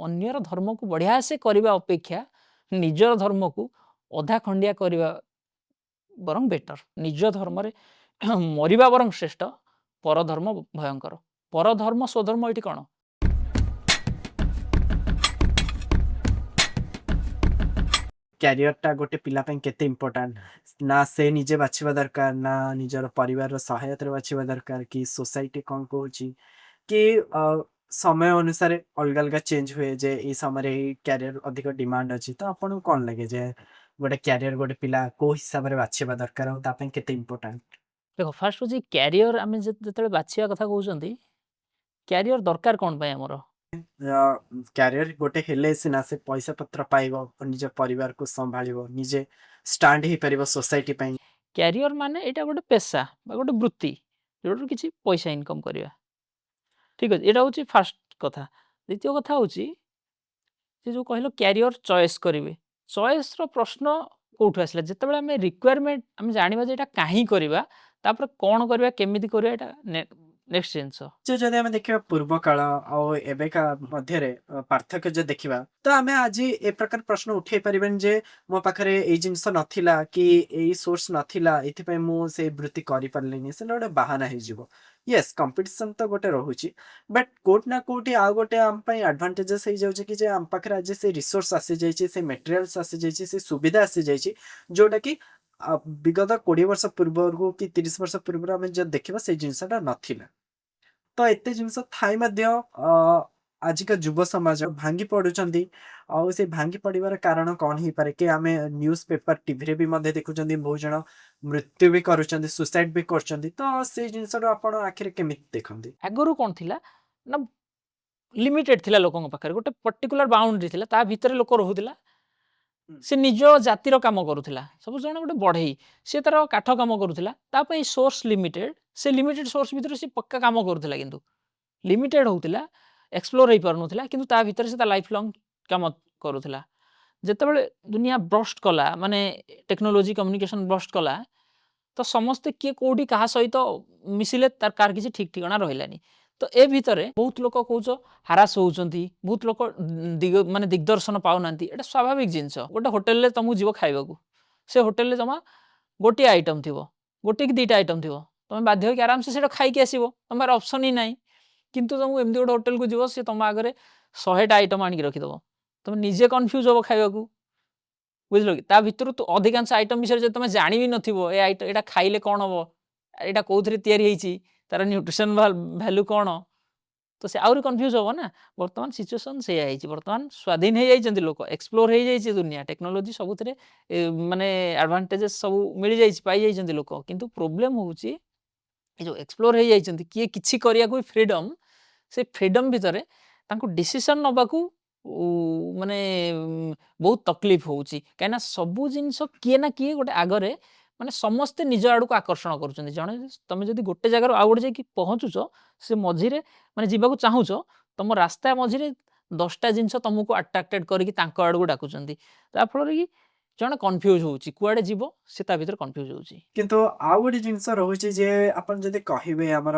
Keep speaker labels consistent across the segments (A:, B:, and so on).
A: ଅନ୍ୟର ଧର୍ମକୁ ବଢ଼ିଆ ସେ କରିବା ଅପେକ୍ଷା ନିଜର ଧର୍ମକୁ ଅଧା ଖଣ୍ଡିଆ କରିବା ବରଂ ବେଟର। ନିଜ ଧର୍ମରେ ମରିବା ବରଂ ଶ୍ରେଷ୍ଠ, ପରଧର୍ମ ଭୟଙ୍କର। ପରଧର୍ମ ସ୍ୱଧର୍ମ ଏଇଠି କ'ଣ?
B: କ୍ୟାରିୟରଟା ଗୋଟେ ପିଲା ପାଇଁ କେତେ ଇମ୍ପୋର୍ଟାଣ୍ଟ, ନା ସେ ନିଜେ ବାଛିବା ଦରକାର, ନା ନିଜର ପରିବାରର ସହାୟତାରେ ବାଛିବା ଦରକାର, କି ସୋସାଇଟି କ'ଣ କହୁଛି, କି ସମୟ ଅନୁସାରେ ଅଲଗା ଅଲଗା ଚେଞ୍ଜ ହୁଏ ଯେ ଏଇ ସମୟରେ ଏଇ କ୍ୟାରିୟର ଅଧିକ ଡିମାଣ୍ଡ ଅଛି। ତ ଆପଣଙ୍କୁ କ'ଣ ଲାଗେ ଯେ ଗୋଟେ କ୍ୟାରିୟର ଗୋଟେ ପିଲା କୋଉ ହିସାବରେ ବାଛିବା ଦରକାର ଆଉ ତା ପାଇଁ କେତେ ଇମ୍ପୋର୍ଟାଣ୍ଟ?
A: ଦେଖ, ଫାର୍ଷ୍ଟ ହେଉଛି କ୍ୟାରିୟର ଆମେ ଯେତେବେଳେ ବାଛିବା କଥା କହୁଛନ୍ତି, କ୍ୟାରିୟର ଦରକାର କ'ଣ ପାଇଁ ଆମର?
B: କ୍ୟାରିୟର ଗୋଟେ ହେଲେ ସିନା ସେ ପଇସା ପତ୍ର ପାଇବ, ନିଜ ପରିବାରକୁ ସମ୍ଭାଳିବ, ନିଜେ ଷ୍ଟାଣ୍ଡ ହେଇପାରିବ ସୋସାଇଟି ପାଇଁ।
A: କ୍ୟାରିୟର ମାନେ ଏଇଟା ଗୋଟେ ପେସା ବା ଗୋଟେ ବୃତ୍ତି, ଯେଉଁଠୁ କିଛି ପଇସା ଇନକମ୍ କରିବା। ଠିକ୍ ଅଛି, ଏଇଟା ହେଉଛି ଫାର୍ଷ୍ଟ କଥା। ଦ୍ୱିତୀୟ କଥା ହେଉଛି ସେ ଯେଉଁ କହିଲ କ୍ୟାରିୟର ଚଏସ୍ କରିବେ, ଚଏସ୍ର ପ୍ରଶ୍ନ କେଉଁଠୁ ଆସିଲା? ଯେତେବେଳେ ଆମେ ରିକ୍ୱାରମେଣ୍ଟ ଆମେ ଜାଣିବା ଯେ ଏଇଟା କାହିଁ କରିବା, ତାପରେ କ'ଣ କରିବା, କେମିତି କରିବା, ଏଇଟା ନେକ୍ସଟ ଜିନିଷ।
B: ଯେ ଯଦି ଆମେ ଦେଖିବା ପୂର୍ବ କାଳ ଆଉ ଏବେକା ମଧ୍ୟରେ ପାର୍ଥକ୍ୟ ଯଦି ଦେଖିବା, ତ ଆମେ ଆଜି ଏ ପ୍ରକାର ପ୍ରଶ୍ନ ଉଠେଇ ପାରିବାନି ଯେ ମୋ ପାଖରେ ଏଇ ଜିନିଷ ନଥିଲା କି ଏଇ ସୋର୍ସ ନଥିଲା, ଏଥିପାଇଁ ମୁଁ ସେଇ ବୃତ୍ତି କରିପାରିଲିନି। ସେଟା ଗୋଟେ ବାହାନା ହେଇଯିବ। ୟେସ୍, କମ୍ପିଟିସନ ତ ଗୋଟେ ରହୁଛି, ବଟ୍ କୋଉଠି ନା କୋଉଠି ଆଉ ଗୋଟେ ଆମ ପାଇଁ ଆଡଭାଣ୍ଟେଜେସ୍ ହେଇଯାଉଛି କି ଯେ ଆମ ପାଖରେ ଆଜି ସେ ରିସୋର୍ସ ଆସିଯାଇଛି, ସେ ମେଟେରିଆଲ୍ସ ଆସିଯାଇଛି, ସେ ସୁବିଧା ଆସିଯାଇଛି, ଯୋଉଟା କି ବିଗତ 20 ବର୍ଷ ପୂର୍ବରୁ କି 30 ବର୍ଷ ପୂର୍ବରୁ ଆମେ ଯଦି ଦେଖିବା, ସେଇ ଜିନିଷଟା ନଥିଲା। ତ ଏତେ ଜିନିଷ ଥାଇ ମଧ୍ୟ ଆଜିକା ଯୁବ ସମାଜ ଭାଙ୍ଗି ପଡୁଛନ୍ତି। ଆଉ ସେ ଭାଙ୍ଗି ପଡିବାର କାରଣ କଣ ହେଇପାରେ କି? ଆମେ ନ୍ୟୁଜ ପେପର, ଟିଭିରେ ବି ମଧ୍ୟ ଦେଖୁଛନ୍ତି, ବହୁତ ଜଣ ମୃତ୍ୟୁ ବି କରୁଛନ୍ତି, ସୁସାଇଡ ବି କରୁଛନ୍ତି। ତ ସେଇ ଜିନିଷଟା ଆପଣ ଆଖିରେ କେମିତି ଦେଖନ୍ତି?
A: ଆଗରୁ କ'ଣ ଥିଲା ନା, ଲିମିଟେଡ୍ ଥିଲା ଲୋକଙ୍କ ପାଖରେ, ଗୋଟେ ପର୍ଟିକୁଲାର ବାଉଣ୍ଡ୍ରି ଥିଲା, ତା ଭିତରେ ଲୋକ ରହୁଥିଲା। ସେ ନିଜ ଜାତିର କାମ କରୁଥିଲା। ସପୋଜ ଜଣେ ଗୋଟେ ବଢ଼େଇ, ସେ ତାର କାଠ କାମ କରୁଥିଲା, ତା ପାଇଁ ସୋର୍ସ ଲିମିଟେଡ୍। ସେ ଲିମିଟେଡ୍ ସୋର୍ସ ଭିତରେ ସେ ପକ୍କା କାମ କରୁଥିଲା, କିନ୍ତୁ ଲିମିଟେଡ୍ ହେଉଥିଲା, ଏକ୍ସପ୍ଲୋର ହେଇପାରୁନଥିଲା, କିନ୍ତୁ ତା ଭିତରେ ସେ ତା ଲାଇଫ୍ ଲଙ୍ଗ କାମ କରୁଥିଲା। ଯେତେବେଳେ ଦୁନିଆ ବର୍ଷ୍ଟ କଲା, ମାନେ ଟେକ୍ନୋଲୋଜି କମ୍ୟୁନିକେସନ ବର୍ଷ୍ଟ କଲା, ତ ସମସ୍ତେ କିଏ କୋଉଠି କାହା ସହିତ ମିଶିଲେ, ତାର କାହାର କିଛି ଠିକ୍ ଠିକଣା ରହିଲାନି। ତ ଏ ଭିତରେ ବହୁତ ଲୋକ କହୁଛ ହାରାସ ହେଉଛନ୍ତି, ବହୁତ ଲୋକ ଦିଗ ମାନେ ଦିଗ୍ଦର୍ଶନ ପାଉନାହାନ୍ତି। ଏଇଟା ସ୍ୱାଭାବିକ ଜିନିଷ। ଗୋଟେ ହୋଟେଲରେ ତମକୁ ଯିବ ଖାଇବାକୁ, ସେ ହୋଟେଲରେ ଜମା ଗୋଟିଏ ଆଇଟମ୍ ଥିବ, ଗୋଟିଏ କି ଦୁଇଟା ଆଇଟମ୍ ଥିବ। ତମେ ବାଧ୍ୟ ହେଇକି ଆରାମସେ ସେଇଟା ଖାଇକି ଆସିବ, ତମ ପାଖରେ ଅପସନ୍ ହିଁ ନାହିଁ। କିନ୍ତୁ ତମକୁ ଏମିତି ଗୋଟେ ହୋଟେଲକୁ ଯିବ, ସେ ତମ ଆଗରେ 100ଟା ଆଇଟମ୍ ଆଣିକି ରଖିଦେବ, ତମେ ନିଜେ କନଫ୍ୟୁଜ୍ ହବ ଖାଇବାକୁ। ବୁଝିଲ କି? ତା ଭିତରୁ ତୁ ଅଧିକାଂଶ ଆଇଟମ୍ ବିଷୟରେ ଯଦି ତମେ ଜାଣି ବି ନଥିବ, ଏ ଆଇଟମ୍ ଏଇଟା ଖାଇଲେ କ'ଣ ହବ, ଏଇଟା କୋଉଥିରେ ତିଆରି ହେଇଛି, ତାର ନ୍ୟୁଟ୍ରିସନ୍ ଭ୍ୟାଲୁ କ'ଣ, ତ ସେ ଆହୁରି କନଫ୍ୟୁଜ୍ ହବ ନା। ବର୍ତ୍ତମାନ ସିଚୁଏସନ୍ ସେଇଆ ହେଇଛି। ବର୍ତ୍ତମାନ ସ୍ୱାଧୀନ ହେଇଯାଇଛନ୍ତି ଲୋକ, ଏକ୍ସପ୍ଲୋର ହେଇଯାଇଛି ଦୁନିଆ, ଟେକ୍ନୋଲୋଜି ସବୁଥିରେ ମାନେ ଆଡଭାଣ୍ଟେଜେସ୍ ସବୁ ମିଳିଯାଇଛି, ପାଇଯାଇଛନ୍ତି ଲୋକ। କିନ୍ତୁ ପ୍ରୋବ୍ଲେମ୍ ହେଉଛି ଏ ଯେଉଁ ଏକ୍ସପ୍ଲୋର ହେଇଯାଇଛନ୍ତି, କିଏ କିଛି କରିବାକୁ ବି ଫ୍ରିଡମ୍, ସେ ଫ୍ରିଡମ୍ ଭିତରେ ତାଙ୍କୁ ଡିସିସନ୍ ନେବାକୁ ମାନେ ବହୁତ ତକଲିଫ ହେଉଛି। କାହିଁକିନା ସବୁ ଜିନିଷ କିଏ ନା କିଏ ଗୋଟେ ଆଗରେ, ମାନେ ସମସ୍ତେ ନିଜ ଆଡ଼କୁ ଆକର୍ଷଣ କରୁଛନ୍ତି। ଜଣେ ତମେ ଯଦି ଗୋଟେ ଜାଗାରୁ ଆଉ ଗୋଟେ ଯାଇକି ପହଞ୍ଚୁଛ, ସେ ମଝିରେ ମାନେ ଯିବାକୁ ଚାହୁଁଛ, ତମ ରାସ୍ତା ମଝିରେ 10ଟା ଜିନିଷ ତମକୁ ଆଟ୍ରାକ୍ଟେଡ୍ କରିକି ତାଙ୍କ ଆଡ଼କୁ ଡାକୁଛନ୍ତି। ତା ଫଳରେ କି ଜଣେ କନଫ୍ୟୁଜ୍ ହେଉଛି, କୁଆଡ଼େ ଯିବ ସେ ତା ଭିତରେ କନଫ୍ୟୁଜ୍ ହେଉଛି।
B: କିନ୍ତୁ ଆଉ ଗୋଟେ ଜିନିଷ ରହୁଛି ଯେ ଆପଣ ଯଦି କହିବେ, ଆମର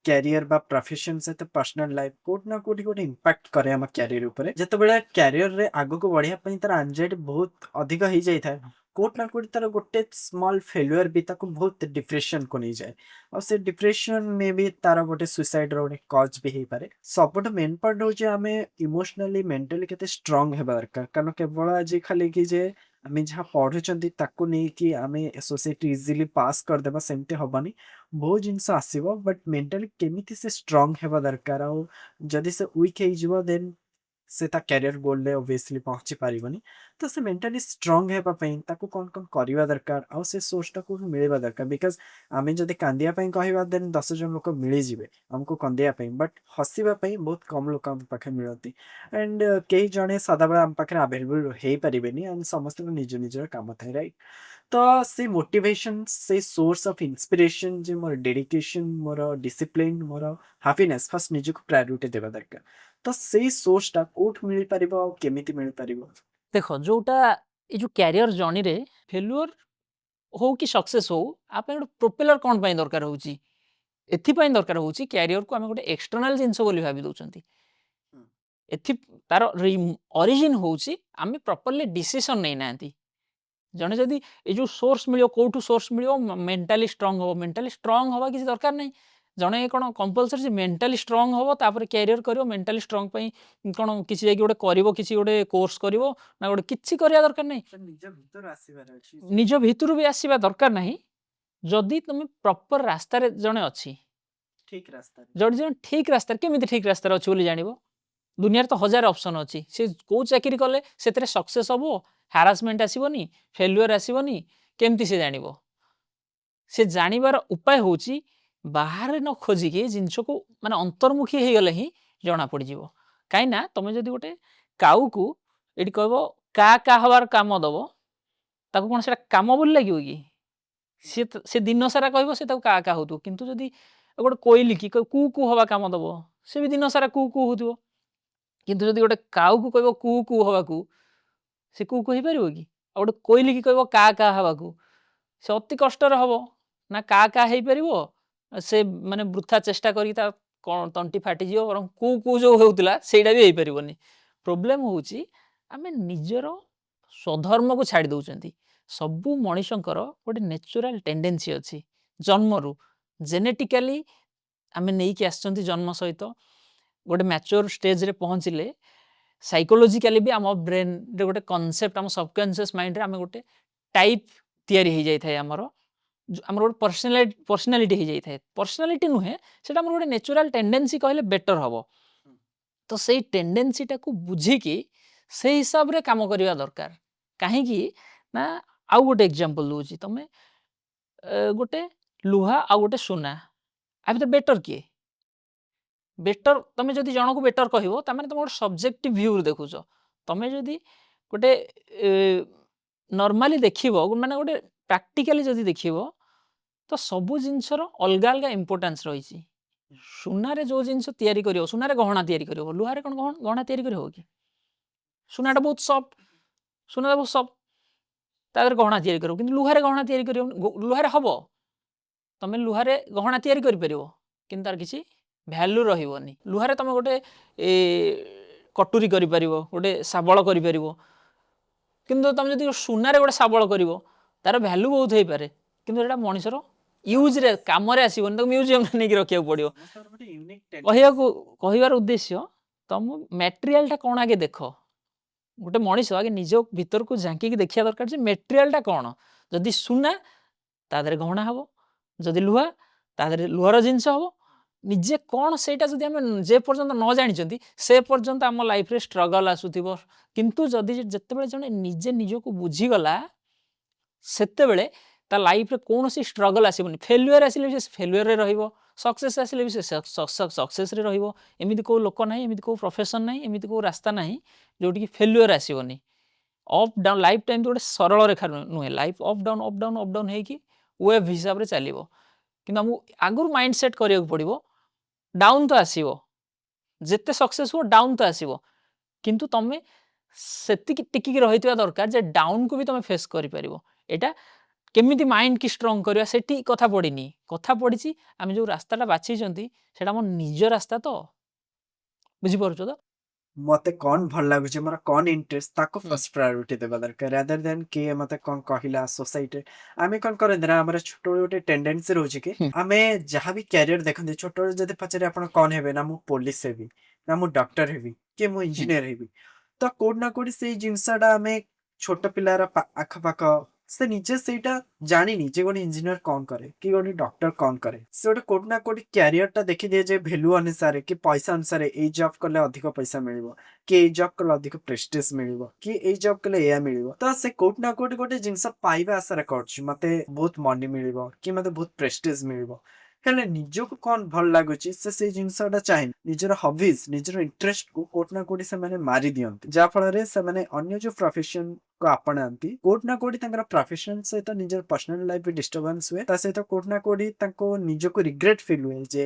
B: କ୍ୟାରିୟର ବା ପ୍ରଫେସନ ସହିତ ପର୍ସନାଲ ଲାଇଫ କୋଉଠି ନା କୋଉଠି ଗୋଟେ ଇମ୍ପାକ୍ଟ କରେ ଆମ କ୍ୟାରିୟର ଉପରେ। ଯେତେବେଳେ କ୍ୟାରିୟରରେ ଆଗକୁ ବଢିବା ପାଇଁ ତାର ଆନଜାଇଟି ବହୁତ ଅଧିକ ହେଇଯାଇଥାଏ, କୋଉଠି ନା କୋଉଠି ତାର ଗୋଟେ ସ୍ମଲ୍ ଫେଲୁଅର ବି ତାକୁ ବହୁତ ଡିପ୍ରେସନକୁ ନେଇଯାଏ। ଆଉ ସେ ଡିପ୍ରେସନ ମେ ବି ତାର ଗୋଟେ ସୁଇସାଇଡର ଗୋଟେ କଜ୍ ବି ହେଇପାରେ। ସବୁଠୁ ମେନ୍ ପଏଣ୍ଟ ହଉଛି ଆମେ ଇମୋସନାଲି, ମେଣ୍ଟାଲି କେତେ ଷ୍ଟ୍ରଙ୍ଗ ହେବା ଦରକାର। କାରଣ କେବଳ ଆଜି ଖାଲି କି ଯେ ଆମେ ଯାହା ପଢୁଛନ୍ତି ତାକୁ ନେଇକି ଆମେ ସୋସାଇଟି ଇଜିଲି ପାସ୍ କରିଦେବା, ସେମିତି ହବନି। ବହୁତ ଜିନିଷ ଆସିବ, ବଟ୍ ମେଣ୍ଟାଲି କେମିତି ସେ ଷ୍ଟ୍ରଙ୍ଗ ହେବା ଦରକାର। ଆଉ ଯଦି ସେ ୱିକ୍ ହେଇଯିବ, ଦେନ୍ ସେ ତା କ୍ୟାରିୟର ଗୋଲରେ ଅବଭିୟସଲି ପହଞ୍ଚି ପାରିବନି। ତ ସେ ମେଣ୍ଟାଲି ଷ୍ଟ୍ରଙ୍ଗ ହେବା ପାଇଁ ତାକୁ କ'ଣ କ'ଣ କରିବା ଦରକାର ଆଉ ସେ ସୋର୍ସଟା କୋଉଠୁ ମିଳିବା ଦରକାର? Because ଆମେ ଯଦି କାନ୍ଦିବା ପାଇଁ କହିବା, ଦେନ୍ 10 ଜଣ ଲୋକ ମିଳିଯିବେ ଆମକୁ କନ୍ଦେଇବା ପାଇଁ, ବଟ୍ ହସିବା ପାଇଁ ବହୁତ କମ୍ ଲୋକ ଆମ ପାଖରେ ମିଳନ୍ତି। ଆଣ୍ଡ କେହି ଜଣେ ସଦାବେଳେ ଆମ ପାଖରେ ଆଭେଲେବୁଲ୍ ହେଇପାରିବେନି। ଆଣ୍ଡ ସମସ୍ତଙ୍କ ନିଜ ନିଜର କାମ ଥାଏ, ରାଇଟ୍? ତ ସେ ମୋଟିଭେସନ, ସେ ସୋର୍ସ ଅଫ୍ ଇନ୍ସପିରେସନ ଯେ ମୋର ଡେଡିକେସନ, ମୋର ଡିସିପ୍ଲିନ, ମୋର ହାପିନେସ୍, ଫାର୍ଷ୍ଟ ନିଜକୁ ପ୍ରାୟୋରିଟି ଦେବା ଦରକାର। ତ ସେଇ ସୋର୍ସଟା କୋଉଠୁ ମିଳିପାରିବ ଆଉ କେମିତି ମିଳିପାରିବ?
A: ଦେଖ, ଯୋଉଟା ଏଇ ଯୋଉ କ୍ୟାରିୟର ଜର୍ଣ୍ଣିରେ ଫେଲୁଅର ହଉ କି ସକ୍ସେସ୍ ହଉ, ଆ ପାଇଁ ଗୋଟେ ପ୍ରୋପେଲର କ'ଣ ପାଇଁ ଦରକାର ହେଉଛି? ଏଥିପାଇଁ ଦରକାର ହେଉଛି, କ୍ୟାରିୟରକୁ ଆମେ ଗୋଟେ ଏକ୍ସଟର୍ନାଲ ଜିନିଷ ବୋଲି ଭାବି ଦେଉଛନ୍ତି। ଏଥି ତାର ଅରିଜିନ୍ ହେଉଛି ଆମେ ପ୍ରପରଲି ଡିସିସନ୍ ନେଇନାହାନ୍ତି। ଜଣେ ଯଦି ଏ ଯେଉଁ ସୋର୍ସ ମିଳିବ, କେଉଁଠୁ ସୋର୍ସ ମିଳିବ, ମେଣ୍ଟାଲି ଷ୍ଟ୍ରଙ୍ଗ ହେବ, ମେଣ୍ଟାଲି ଷ୍ଟ୍ରଙ୍ଗ ହେବା କିଛି ଦରକାର ନାହିଁ। ଜଣେ କ'ଣ କମ୍ପଲସରି ମେଣ୍ଟାଲି ଷ୍ଟ୍ରଙ୍ଗ ହେବ, ତାପରେ କ୍ୟାରିୟର କରିବ? ମେଣ୍ଟାଲି ଷ୍ଟ୍ରଙ୍ଗ ପାଇଁ କ'ଣ କିଛି ଯାଇକି ଗୋଟେ କରିବ, କିଛି ଗୋଟେ କୋର୍ସ କରିବ ନା ଗୋଟେ କିଛି କରିବା ଦରକାର ନାହିଁ?
B: ନିଜ ଭିତରୁ ଆସିବାର ଅଛି।
A: ନିଜ ଭିତରୁ ବି ଆସିବା ଦରକାର ନାହିଁ। ଯଦି ତୁମେ ପ୍ରପର ରାସ୍ତାରେ ଜଣେ ଅଛି,
B: ଠିକ ରାସ୍ତାରେ।
A: ଜଣେ ଜଣେ ଠିକ ରାସ୍ତାରେ, କେମିତି ଠିକ ରାସ୍ତାରେ ଅଛି ବୋଲି ଜାଣିବ? ଦୁନିଆରେ ତ ହଜାର ଅପସନ୍ ଅଛି। ସେ କୋଉ ଚାକିରି କଲେ ସେଥିରେ ସକ୍ସେସ୍ ହବ, ହାରାସମେଣ୍ଟ ଆସିବନି, ଫେଲୁଅର ଆସିବନି, କେମିତି ସେ ଜାଣିବ? ସେ ଜାଣିବାର ଉପାୟ ହେଉଛି ବାହାରେ ନ ଖୋଜିକି ଜିନିଷକୁ ମାନେ ଅନ୍ତର୍ମୁଖୀ ହେଇଗଲେ ହିଁ ଜଣା ପଡ଼ିଯିବ। କାହିଁକି ନା ତମେ ଯଦି ଗୋଟେ କାଉକୁ ଏଠି କହିବ କା କା ହବାର କାମ ଦବ ତାକୁ, କ'ଣ ସେଇଟା କାମ ବୋଲି ଲାଗିବ କି? ସିଏ ସେ ଦିନ ସାରା କହିବ ସେ ତାକୁ କା କା ହଉଥିବ। କିନ୍ତୁ ଯଦି ଗୋଟେ କୋଇଲିକି କୁ କୁ ହବା କାମ ଦବ, ସେ ବି ଦିନ ସାରା କୁ କୁ ହଉଥିବ। କିନ୍ତୁ ଯଦି ଗୋଟେ କାଉକୁ କହିବ କୁ କୁ ହବାକୁ, ସେ କୁ କୁ ହେଇପାରିବ କି? ଆଉ ଗୋଟେ କୋଇଲିକି କହିବ କା କା ହବାକୁ, ସେ ଅତି କଷ୍ଟରେ ହବ ନା କା କା ହେଇପାରିବ। ସେ ମାନେ ବୃଥା ଚେଷ୍ଟା କରିକି ତା କ'ଣ ତଣ୍ଟି ଫାଟିଯିବ, ବରଂ କୁ କୁ ଯୋଉ ହେଉଥିଲା ସେଇଟା ବି ହେଇପାରିବନି। ପ୍ରୋବ୍ଲେମ୍ ହେଉଛି ଆମେ ନିଜର ସ୍ୱଧର୍ମକୁ ଛାଡ଼ି ଦେଉଛନ୍ତି। ସବୁ ମଣିଷଙ୍କର ଗୋଟେ ନ୍ୟାଚୁରାଲ ଟେଣ୍ଡେନ୍ସି ଅଛି ଜନ୍ମରୁ, ଜେନେଟିକାଲି ଆମେ ନେଇକି ଆସିଛନ୍ତି ଜନ୍ମ ସହିତ। ଗୋଟେ ମ୍ୟାଚୁର ଷ୍ଟେଜରେ ପହଞ୍ଚିଲେ ସାଇକୋଲୋଜିକାଲି ବି ଆମ ବ୍ରେନରେ ଗୋଟେ କନସେପ୍ଟ, ଆମ ସବକନସିୟସ୍ ମାଇଣ୍ଡରେ ଆମେ ଗୋଟେ ଟାଇପ୍ ତିଆରି ହେଇଯାଇଥାଏ ଆମର, ଆମର ଗୋଟେ ପର୍ସନାଲିଟି ହେଇଯାଇଥାଏ। ପର୍ସନାଲିଟି ନୁହେଁ, ସେଇଟା ଆମର ଗୋଟେ ନ୍ୟାଚୁରାଲ ଟେଣ୍ଡେନ୍ସି କହିଲେ ବେଟର ହବ। ତ ସେଇ ଟେଣ୍ଡେନ୍ସିଟାକୁ ବୁଝିକି ସେଇ ହିସାବରେ କାମ କରିବା ଦରକାର। କାହିଁକି ନା ଆଉ ଗୋଟେ ଏକ୍ଜାମ୍ପଲ୍ ଦେଉଛି। ତମେ ଗୋଟେ ଲୁହା ଆଉ ଗୋଟେ ସୁନା, ଆ ଭିତରେ ବେଟର କିଏ? ବେଟର, ତମେ ଯଦି ଜଣକୁ ବେଟର କହିବ, ତାମାନେ ତମେ ଗୋଟେ ସବଜେକ୍ଟିଭ ଭ୍ୟୁରୁ ଦେଖୁଛ। ତମେ ଯଦି ଗୋଟେ ନର୍ମାଲି ଦେଖିବ, ମାନେ ଗୋଟେ ପ୍ରାକ୍ଟିକାଲି ଯଦି ଦେଖିବ, ତ ସବୁ ଜିନିଷର ଅଲଗା ଅଲଗା ଇମ୍ପୋର୍ଟାନ୍ସ ରହିଛି। ସୁନାରେ ଯୋଉ ଜିନିଷ ତିଆରି କରିବ, ସୁନାରେ ଗହଣା ତିଆରି କରିବ, ଲୁହାରେ କ'ଣ ଗହଣା ତିଆରି କରିହବ କି? ସୁନାଟା ବହୁତ ସଫ୍ଟ, ସୁନାଟା ବହୁତ ସଫ୍ଟ, ତା ଦେହରେ ଗହଣା ତିଆରି କରିବ। କିନ୍ତୁ ଲୁହାରେ ଗହଣା ତିଆରି କରିବ, ଲୁହାରେ ହବ, ତମେ ଲୁହାରେ ଗହଣା ତିଆରି କରିପାରିବ, କିନ୍ତୁ ତାର କିଛି ଭ୍ୟାଲୁ ରହିବନି। ଲୁହାରେ ତମେ ଗୋଟେ କଟୁରୀ କରିପାରିବ, ଗୋଟେ ଶାବଳ କରିପାରିବ। କିନ୍ତୁ ତମେ ଯଦି ସୁନାରେ ଗୋଟେ ଶାବଳ କରିବ, ତାର ଭ୍ୟାଲୁ ବହୁତ ହେଇପାରେ, କିନ୍ତୁ ଏଇଟା ମଣିଷର ୟୁଜ୍ରେ କାମରେ ଆସିବନି, ତାକୁ ମ୍ୟୁଜିୟମରେ ନେଇକି ରଖିବାକୁ ପଡ଼ିବ।
B: ସମସ୍ତଙ୍କର ଗୋଟେ ୟୁନିକ୍।
A: କହିବାର ଉଦ୍ଦେଶ୍ୟ, ତମ ମ୍ୟାଟେରିଆଲଟା କ'ଣ ଆଗେ ଦେଖ। ଗୋଟେ ମଣିଷ ଆଗେ ନିଜ ଭିତରକୁ ଝାଙ୍କିକି ଦେଖିବା ଦରକାର ଯେ ମେଟେରିଆଲଟା କ'ଣ। ଯଦି ସୁନା, ତା ଦେହରେ ଗହଣା ହବ। ଯଦି ଲୁହା, ତା ଦେହରେ ଲୁହାର ଜିନିଷ ହବ। ନିଜେ କ'ଣ ସେଇଟା ଯଦି ଆମେ ଯେ ପର୍ଯ୍ୟନ୍ତ ନ ଜାଣିଛନ୍ତି, ସେ ପର୍ଯ୍ୟନ୍ତ ଆମ ଲାଇଫରେ ଷ୍ଟ୍ରଗଲ୍ ଆସୁଥିବ। କିନ୍ତୁ ଯଦି ଯେତେବେଳେ ଜଣେ ନିଜେ ନିଜକୁ ବୁଝିଗଲା, ସେତେବେଳେ ତା ଲାଇଫରେ କୌଣସି ଷ୍ଟ୍ରଗଲ୍ ଆସିବନି। ଫେଲୁଅର୍ ଆସିଲେ ବି ସେ ଫେଲୁଅରରେ ରହିବ, ସକ୍ସେସ୍ ଆସିଲେ ବି ସେ ସକ୍ସେସରେ ରହିବ। ଏମିତି କେଉଁ ଲୋକ ନାହିଁ, ଏମିତି କେଉଁ ପ୍ରଫେସନ୍ ନାହିଁ, ଏମିତି କେଉଁ ରାସ୍ତା ନାହିଁ ଯେଉଁଠିକି ଫେଲୁଅର୍ ଆସିବନି। ଅପ୍ ଡାଉନ୍, ଲାଇଫ୍ ଟାଇମ୍ ଗୋଟେ ସରଳ ରେଖା ନୁହେଁ। Life up down, up down, up down ହେଇକି ୱେଭ୍ ହିସାବରେ ଚାଲିବ। କିନ୍ତୁ ଆମକୁ ଆଗରୁ ମାଇଣ୍ଡ ସେଟ୍ କରିବାକୁ ପଡ଼ିବ, ଡାଉନ୍ ତ ଆସିବ, ଯେତେ ସକ୍ସେସ୍ ହୁଅ ଡାଉନ୍ ତ ଆସିବ, କିନ୍ତୁ ତମେ ସେତିକି ଟିକିକି ରହିଥିବା ଦରକାର ଯେ ଡାଉନ୍କୁ ବି ତମେ ଫେସ୍ କରିପାରିବ। ଏଇଟା କେମିତି ମାଇଣ୍ଡ କି ଷ୍ଟ୍ରଙ୍ଗ କରିବା, ସେଠି କଥା ପଡ଼ିନି। କଥା ପଡ଼ିଛି ଆମେ ଯେଉଁ ରାସ୍ତାଟା ବାଛିଛନ୍ତି, ସେଇଟା ଆମ ନିଜ ରାସ୍ତା ତ? ବୁଝିପାରୁଛ ତ?
B: ମତେ କଣ ଭଲ ଲାଗୁଛି, ମୋର କଣ ଇଣ୍ଟରେଷ୍ଟ, ତାକୁ ଫାର୍ଷ୍ଟ ପ୍ରାୟୋରିଟି ଦେବା ଦରକାର, ରାଦର ଦେନ୍ କିଏ ମତେ କଣ କହିଲା ସୋସାଇଟିରେ। ଆମେ କଣ କରନ୍ତି ନା, ଆମର ଛୋଟବେଳୁ ଗୋଟେ ଟେଣ୍ଡେନ୍ସି ରହୁଛି କି ଆମେ ଯାହା ବି କ୍ୟାରିୟର ଦେଖନ୍ତି, ଛୋଟବେଳୁ ଯଦି ପଚାରେ ଆପଣ କଣ ହେବେ, ନା ମୁଁ ପୋଲିସ ହେବି, ନା ମୁଁ ଡକ୍ଟର ହେବି କି ମୁଁ ଇଞ୍ଜିନିୟର ହେବି। ତ କୋଉଠି ନା କୋଉଠି ସେଇ ଜିନିଷଟା ଆମେ ଛୋଟ ପିଲାର ଆଖପାଖ, ସେ ନିଜେ ସେଇଟା ଜାଣିନି ଯେ ଗୋଟେ ଇଞ୍ଜିନିୟର କଣ କରେ କି ଗୋଟେ ଡକ୍ଟର କଣ କରେ। ସେ ଗୋଟେ କୋଉଠି ନା କୋଉଠି କ୍ୟାରିୟରଟା ଦେଖିଦିଏ ଯେ ଭ୍ୟାଲୁ ଅନୁସାରେ କି ପଇସା ଅନୁସାରେ, ଏଇ ଜବ୍ କଲେ ଅଧିକ ପଇସା ମିଳିବ କି ଏଇ ଜବ୍ କଲେ ଅଧିକ ପ୍ରେଷ୍ଟିଜ ମିଳିବ କି ଏଇ ଜବ୍ କଲେ ଏଇଆ ମିଳିବ। ତ ସେ କୋଉଠି ନା କୋଉଠି ଗୋଟେ ଜିନିଷ ପାଇବା ଆଶାରେ କରୁଛି, ମତେ ବହୁତ ମନି ମିଳିବ କି ମତେ ବହୁତ ପ୍ରେଷ୍ଟିଜ ମିଳିବ। ହେଲେ ନିଜକୁ କଣ ଭଲ ଲାଗୁଛି, ସେ ସେଇ ଜିନିଷଟା ଚାହେଁନି। ନିଜର ହବିଜ, ନିଜର ଇଣ୍ଟରେଷ୍ଟକୁ କୋଉଠି ନା କୋଉଠି ସେମାନେ ମାରି ଦିଅନ୍ତି, ଯାହା ଫଳରେ ସେମାନେ ଅନ୍ୟ ଯୋଉ ପ୍ରଫେସନ କୁ ଆପଣାନ୍ତି, କୋଉଠି ନା କୋଉଠି ତାଙ୍କର ପ୍ରଫେସନ ସହିତ ନିଜର ପର୍ସନାଲ ଲାଇଫ ବି ଡିଷ୍ଟର୍ବାନ୍ସ ହୁଏ। ତା ସହିତ କୋଉଠି ନା କୋଉଠି ତାଙ୍କୁ ନିଜକୁ ରିଗ୍ରେଟ ଫିଲ୍ ହୁଏ ଯେ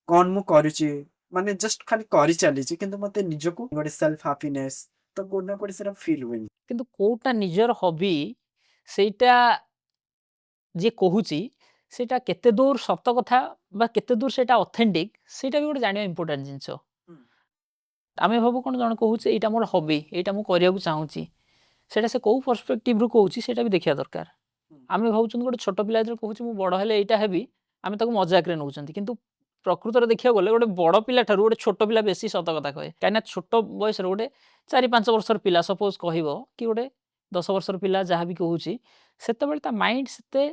B: କଣ ମୁଁ କରୁଛି, ମାନେ ଜଷ୍ଟ ଖାଲି କରି ଚାଲିଛି, କିନ୍ତୁ ମତେ ନିଜକୁ ଗୋଟେ ସେଲ୍ଫ ହାପିନେସ୍ ତ କୋଉଠି ନା କୋଉଠି ସେଟା ଫିଲ୍ ହୁଏନି।
A: କିନ୍ତୁ କୋଉଟା ନିଜର ହବି, ସେଇଟା ଯିଏ କହୁଛି ସେଇଟା କେତେ ଦୂର ସତ କଥା ବା କେତେ ଦୂର ସେଇଟା ଅଥେଣ୍ଟିକ୍, ସେଇଟା ବି ଗୋଟେ ଜାଣିବା ଇମ୍ପୋର୍ଟାଣ୍ଟ ଜିନିଷ। ଆମେ ଭାବୁ କ'ଣ, ଜଣେ କହୁଛି ଏଇଟା ମୋର ହବି, ଏଇଟା ମୁଁ କରିବାକୁ ଚାହୁଁଛି, ସେଇଟା ସେ କେଉଁ ପର୍ସପେକ୍ଟିଭରୁ କହୁଛି, ସେଇଟା ବି ଦେଖିବା ଦରକାର। ଆମେ ଭାବୁଛନ୍ତି, ଗୋଟେ ଛୋଟ ପିଲା ଯେତେବେଳେ କହୁଛି ମୁଁ ବଡ଼ ହେଲେ ଏଇଟା ହେବି, ଆମେ ତାକୁ ମଜାକରେ ନେଉଛନ୍ତି। କିନ୍ତୁ ପ୍ରକୃତରେ ଦେଖିବାକୁ ଗଲେ ଗୋଟେ ବଡ଼ ପିଲା ଠାରୁ ଗୋଟେ ଛୋଟ ପିଲା ବେଶୀ ସତ କଥା କହେ। କାହିଁକିନା ଛୋଟ ବୟସରେ ଗୋଟେ 4-5 ବର୍ଷର ପିଲା ସପୋଜ କହିବ କି ଗୋଟେ 10 ବର୍ଷର ପିଲା ଯାହା ବି କହୁଛି, ସେତେବେଳେ ତା ମାଇଣ୍ଡ ସେତେ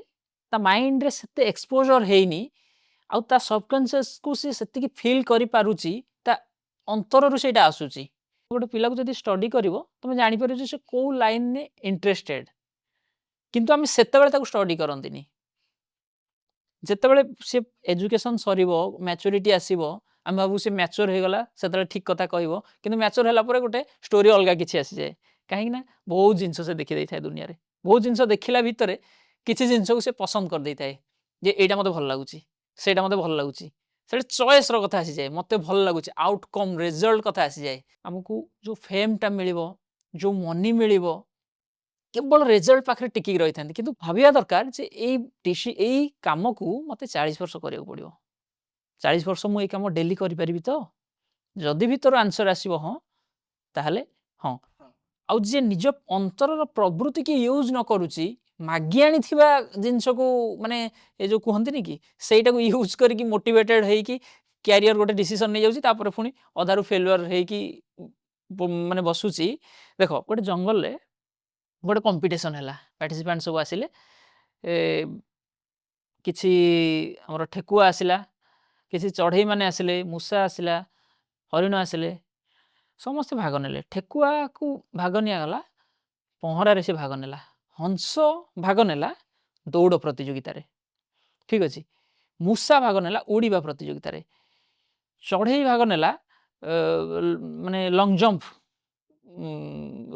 A: ତା ମାଇଣ୍ଡରେ ସେତେ ଏକ୍ସପୋଜର ହେଇନି ଆଉ ତା ସବକନସିୟସକୁ ସେ ସେତିକି ଫିଲ୍ କରିପାରୁଛି, ତା ଅନ୍ତରରୁ ସେଇଟା ଆସୁଛି। ଗୋଟେ ପିଲାକୁ ଯଦି ଷ୍ଟଡି କରିବ, ତମେ ଜାଣିପାରିବ ଯେ ସେ କୋଉ ଲାଇନରେ ଇଣ୍ଟରେଷ୍ଟେଡ। କିନ୍ତୁ ଆମେ ସେତେବେଳେ ତାକୁ ଷ୍ଟଡି କରନ୍ତିନି। ଯେତେବେଳେ ସେ ଏଜୁକେସନ ସରିବ, ମ୍ୟାଚୁରିଟି ଆସିବ, ଆମେ ଭାବୁ ସେ ମ୍ୟାଚୁର ହେଇଗଲା, ସେତେବେଳେ ଠିକ କଥା କହିବ। କିନ୍ତୁ ମ୍ୟାଚୁର ହେଲା ପରେ ଗୋଟେ ଷ୍ଟୋରି ଅଲଗା କିଛି ଆସିଯାଏ। କାହିଁକି ନା ବହୁତ ଜିନିଷ ସେ ଦେଖିଦେଇଥାଏ ଦୁନିଆରେ। ବହୁତ ଜିନିଷ ଦେଖିଲା ଭିତରେ କିଛି ଜିନିଷକୁ ସେ ପସନ୍ଦ କରିଦେଇଥାଏ ଯେ ଏଇଟା ମୋତେ ଭଲ ଲାଗୁଛି, ସେଇଟା ମୋତେ ଭଲ ଲାଗୁଛି। ସେଟା ଚଏସ୍ର କଥା ଆସିଯାଏ, ମୋତେ ଭଲ ଲାଗୁଛି, ଆଉଟକମ୍, ରେଜଲ୍ଟ କଥା ଆସିଯାଏ। ଆମକୁ ଯେଉଁ ଫେମ୍ଟା ମିଳିବ, ଯେଉଁ ମନି ମିଳିବ, କେବଳ ରେଜଲ୍ଟ ପାଖରେ ଟିକିକି ରହିଥାନ୍ତି। କିନ୍ତୁ ଭାବିବା ଦରକାର ଯେ ଏଇ କାମକୁ ମୋତେ 40 ବର୍ଷ କରିବାକୁ ପଡ଼ିବ। 40 ବର୍ଷ ମୁଁ ଏଇ କାମ ଡେଲି କରିପାରିବି ତ? ଯଦି ଭିତରୁ ଆନ୍ସର ଆସିବ ହଁ, ତାହେଲେ ହଁ। ଆଉ ଯିଏ ନିଜ ଅନ୍ତରର ପ୍ରବୃତ୍ତିକି ୟୁଜ୍ ନ କରୁଛି, ମାଗି ଆଣିଥିବା ଜିନିଷକୁ, ମାନେ ଏ ଯେଉଁ କୁହନ୍ତିନି କି, ସେଇଟାକୁ ୟୁଜ୍ କରିକି ମୋଟିଭେଟେଡ୍ ହେଇକି କ୍ୟାରିୟର ଗୋଟେ ଡିସିସନ୍ ନେଇଯାଉଛି, ତାପରେ ପୁଣି ଅଧାରୁ ଫେଲୁଅର ହେଇକି ମାନେ ବସୁଛି। ଦେଖ, ଗୋଟେ ଜଙ୍ଗଲରେ ଗୋଟେ କମ୍ପିଟିସନ୍ ହେଲା। ପାର୍ଟିସିପାଣ୍ଟ ସବୁ ଆସିଲେ। କିଛି ଆମର ଠେକୁଆ ଆସିଲା, କିଛି ଚଢ଼େଇ ମାନେ ଆସିଲେ, ମୂଷା ଆସିଲା, ହରିଣ ଆସିଲେ, ସମସ୍ତେ ଭାଗ ନେଲେ। ଠେକୁଆକୁ ଭାଗ ନିଆଗଲା ପହଁରାରେ, ସେ ଭାଗ ନେଲା। ହଂସ ଭାଗ ନେଲା ଦୌଡ଼ ପ୍ରତିଯୋଗିତାରେ, ଠିକ୍ ଅଛି। ମୂଷା ଭାଗ ନେଲା ଉଡ଼ିବା ପ୍ରତିଯୋଗିତାରେ। ଚଢ଼େଇ ଭାଗ ନେଲା ମାନେ ଲଙ୍ଗ ଜମ୍ପ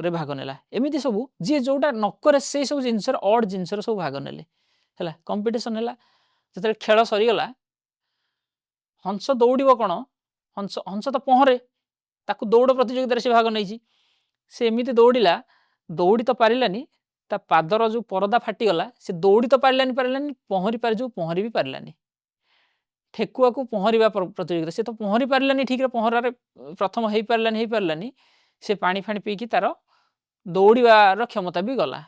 A: ରେ ଭାଗ ନେଲା। ଏମିତି ସବୁ ଯିଏ ଯୋଉଟା ନ କରେ, ସେଇ ସବୁ ଜିନିଷରେ, ଅଡ୍ ଜିନିଷରେ ସବୁ ଭାଗ ନେଲେ। ହେଲା, କମ୍ପିଟିସନ୍ ହେଲା। ଯେତେବେଳେ ଖେଳ ସରିଗଲା, ହଂସ ଦୌଡ଼ିବ କ'ଣ? ହଂସ ତ ପହଁରେ। ତାକୁ ଦୌଡ଼ ପ୍ରତିଯୋଗିତାରେ ସେ ଭାଗ ନେଇଛି। ସେ ଏମିତି ଦୌଡ଼ିଲା, ଦୌଡ଼ି ତ ପାରିଲାନି, ତା ପାଦର ଯୋଉ ପରଦା ଫାଟିଗଲା। ସେ ଦୌଡ଼ି ତ ପାରିଲାନି ପାରିଲାନି, ପହଁରି ପାରି ଯୋଉ ପହଁରି ବି ପାରିଲାନି। ଠେକୁଆକୁ ପହଁରିବା ପ୍ରତିଯୋଗିତା, ସେ ତ ପହଁରି ପାରିଲାନି ଠିକରେ, ପହଁରାରେ ପ୍ରଥମ ହେଇପାରିଲାନି ହେଇପାରିଲାନି, ସେ ପାଣି ଫାଣି ପିଇକି ତାର ଦୌଡ଼ିବାର କ୍ଷମତା ବି ଗଲା।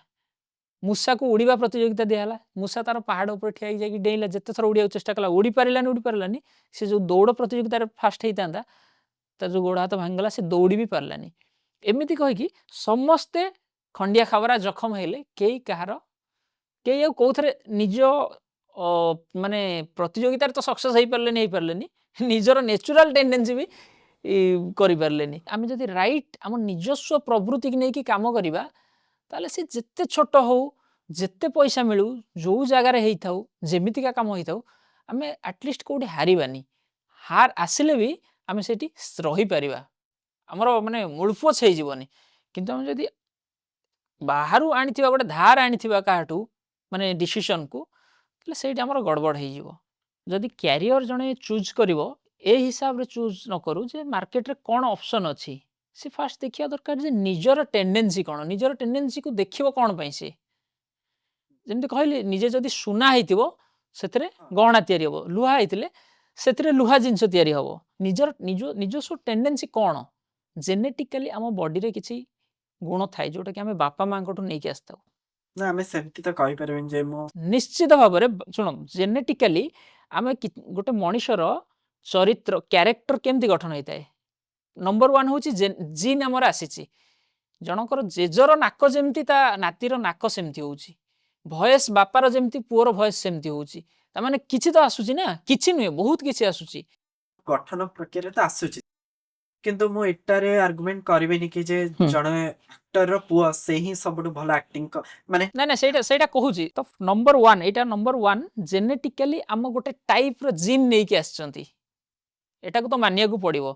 A: ମୂଷାକୁ ଉଡ଼ିବା ପ୍ରତିଯୋଗିତା ଦିଆହେଲା। ମୂଷା ତାର ପାହାଡ଼ ଉପରେ ଠିଆ ହେଇକି ଯାଇକି ଡେଇଁଲା। ଯେତେ ଥର ଉଡ଼ିବାକୁ ଚେଷ୍ଟା କଲା, ଉଡ଼ି ପାରିଲାନି, ଉଡ଼ି ପାରିଲାନି। ସେ ଯୋଉ ଦୌଡ଼ ପ୍ରତିଯୋଗିତାରେ ଫାଷ୍ଟ ହେଇଥାନ୍ତା, ତାର ଯୋଉ ଗୋଡ଼ ହାତ ଭାଙ୍ଗିଗଲା, ସେ ଦୌଡ଼ି ବି ପାରିଲାନି। ଏମିତି କହିକି ସମସ୍ତେ ଖଣ୍ଡିଆ ଖାବରା ଜଖମ ହେଲେ। କେହି କାହାର କେହି ଆଉ କୋଉଥିରେ ନିଜ ମାନେ ପ୍ରତିଯୋଗିତାରେ ତ ସକ୍ସେସ୍ ହେଇପାରିଲେନି ହେଇପାରିଲେନି, ନିଜର ନ୍ୟାଚୁରାଲ ଟେଣ୍ଡେନ୍ସି ବି କରିପାରିଲେନି। ଆମେ ଯଦି ରାଇଟ୍ ଆମ ନିଜସ୍ୱ ପ୍ରବୃତ୍ତିକି ନେଇକି କାମ କରିବା, ତାହେଲେ ସେ ଯେତେ ଛୋଟ ହଉ, ଯେତେ ପଇସା ମିଳୁ, ଯୋଉ ଜାଗାରେ ହେଇଥାଉ, ଯେମିତିକା କାମ ହେଇଥାଉ, ଆମେ ଆଟଲିଷ୍ଟ କୋଉଠି ହାରିବାନି। ହାର ଆସିଲେ ବି ଆମେ ସେଇଠି ରହିପାରିବା, ଆମର ମାନେ ମୂଳପୋଛ ହେଇଯିବନି। କିନ୍ତୁ ଆମେ ଯଦି ବାହାରୁ ଆଣିଥିବା, ଗୋଟେ ଧାର ଆଣିଥିବା କାହାଠୁ, ମାନେ ଡିସିସନକୁ, ତାହେଲେ ସେଇଠି ଆମର ଗଡ଼ବଡ଼ ହେଇଯିବ। ଯଦି କ୍ୟାରିୟର ଜଣେ ଚୁଜ୍ କରିବ, ଏ ହିସାବରେ ଚୁଜ୍ ନ କରୁ ଯେ ମାର୍କେଟରେ କ'ଣ ଅପସନ୍ ଅଛି। ସେ ଫାଷ୍ଟ ଦେଖିବା ଦରକାର ଯେ ନିଜର ଟେଣ୍ଡେନ୍ସି କ'ଣ। ନିଜର ଟେଣ୍ଡେନ୍ସିକୁ ଦେଖିବ କ'ଣ ପାଇଁ? ସେ ଯେମିତି କହିଲି, ନିଜେ ଯଦି ସୁନା ହେଇଥିବ, ସେଥିରେ ଗହଣା ତିଆରି ହେବ। ଲୁହା ହେଇଥିଲେ ସେଥିରେ ଲୁହା ଜିନିଷ ତିଆରି ହେବ। ନିଜର ନିଜସ୍ୱ ଟେଣ୍ଡେନ୍ସି କ'ଣ? ଜେନେଟିକାଲି ଆମ ବଡିରେ କିଛି ଗୁଣ ଥାଏ, ଯୋଉଟାକି ଆମେ ବାପା ମାଆଙ୍କଠୁ ନେଇକି ଆସିଥାଉ।
B: ନା, ଆମେ ସେମିତି ତ କହିପାରିବାନି ଯେ ମୁଁ
A: ନିଶ୍ଚିତ ଭାବରେ ଶୁଣ, ଜେନେଟିକାଲି ଆମେ ଗୋଟେ ମଣିଷର ଚରିତ୍ର, କ୍ୟାରେକ୍ଟର କେମିତି ଗଠନ ହେଇଥାଏ? ନମ୍ବର ୱାନ୍ ହେଉଛି ଜିନ୍ ଆମର ଆସିଛି। ଜଣଙ୍କର ଜେଜର ନାକ ଯେମିତି, ତା ନାତିର ନାକ ସେମିତି ହେଉଛି। ଭଏସ ବାପାର ଯେମିତି, ପୁଅର ଭଏସ ସେମିତି ହେଉଛି। ତାମାନେ କିଛି ତ ଆସୁଛି ନା? କିଛି ନୁହେଁ, ବହୁତ କିଛି ଆସୁଛି।
B: ଗଠନ ପ୍ରକ୍ରିୟାରେ ତ ଆସୁଛି, କିନ୍ତୁ ମୁଁ ଏଟାରେ ଆର୍ଗୁମେଣ୍ଟ କରିବିନି କି ଯେ ଜଣେ ଆକ୍ଟରର ପୁଅ ସେ ହିଁ ସବୁଠୁ ଭଲ ଆକ୍ଟିଂ ମାନେ
A: ନାଇଁ ନାଇଁ, ସେଇଟା ସେଇଟା କହୁଛି ତ। ନମ୍ବର ୱାନ୍, ଏଇଟା ନମ୍ବର ୱାନ୍, ଜେନେଟିକାଲି ଆମ ଗୋଟେ ଟାଇପର ଜିନ୍ ନେଇକି ଆସିଛନ୍ତି, ଏଟାକୁ ତ ମାନିବାକୁ ପଡ଼ିବ।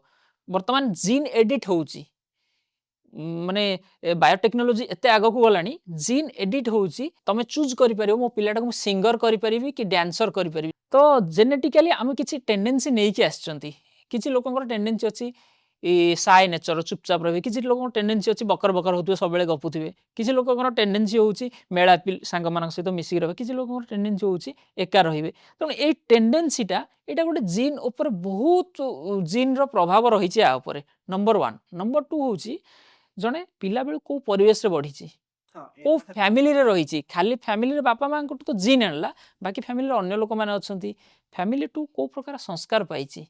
A: ବର୍ତ୍ତମାନ ଜିନ୍ ଏଡିଟ୍ ହଉଛି, ମାନେ ବାୟୋଟେକ୍ନୋଲୋଜି ଏତେ ଆଗକୁ ଗଲାଣି, ଜିନ୍ ଏଡିଟ୍ ହଉଛି। ତମେ ଚୁଜ୍ କରିପାରିବ, ମୋ ପିଲାଟାକୁ ମୁଁ ସିଙ୍ଗର କରିପାରିବି କି ଡ୍ୟାନ୍ସର କରିପାରିବି। ତ ଜେନେଟିକାଲି ଆମେ କିଛି ଟେଣ୍ଡେନ୍ସି ନେଇକି ଆସିଛନ୍ତି। କିଛି ଲୋକଙ୍କର ଟେଣ୍ଡେନ୍ସି ଅଛି। ସାଏ ନେଚର, ଚୁପଚାପ ରହିବେ। କିଛି ଲୋକଙ୍କ ଟେଣ୍ଡେନ୍ସି ଅଛି ବକର ବକର ହେଉଥିବେ, ସବୁବେଳେ ଗପୁଥିବେ। କିଛି ଲୋକଙ୍କର ଟେଣ୍ଡେନ୍ସି ହେଉଛି ମେଳା ସାଙ୍ଗମାନଙ୍କ ସହିତ ମିଶିକି ରହିବେ। କିଛି ଲୋକଙ୍କର ଟେଣ୍ଡେନ୍ସି ହେଉଛି ଏକା ରହିବେ। ତେଣୁ ଏଇ ଟେଣ୍ଡେନ୍ସିଟା, ଏଇଟା ଗୋଟେ ଜିନ୍ ଉପରେ, ବହୁତ ଜିନ୍ର ପ୍ରଭାବ ରହିଛି ଆ ଉପରେ, ନମ୍ବର ୱାନ୍। ନମ୍ବର ଟୁ ହେଉଛି ଜଣେ ପିଲାବେଳୁ କେଉଁ ପରିବେଶରେ ବଢ଼ିଛି, କେଉଁ ଫ୍ୟାମିଲିରେ ରହିଛି। ଖାଲି ଫ୍ୟାମିଲିରେ ବାପା ମାଆଙ୍କଠୁ ତ ଜିନ୍ ଆଣିଲା, ବାକି ଫ୍ୟାମିଲିରେ ଅନ୍ୟ ଲୋକମାନେ ଅଛନ୍ତି, ଫ୍ୟାମିଲିଠୁ କେଉଁ ପ୍ରକାର ସଂସ୍କାର ପାଇଛି,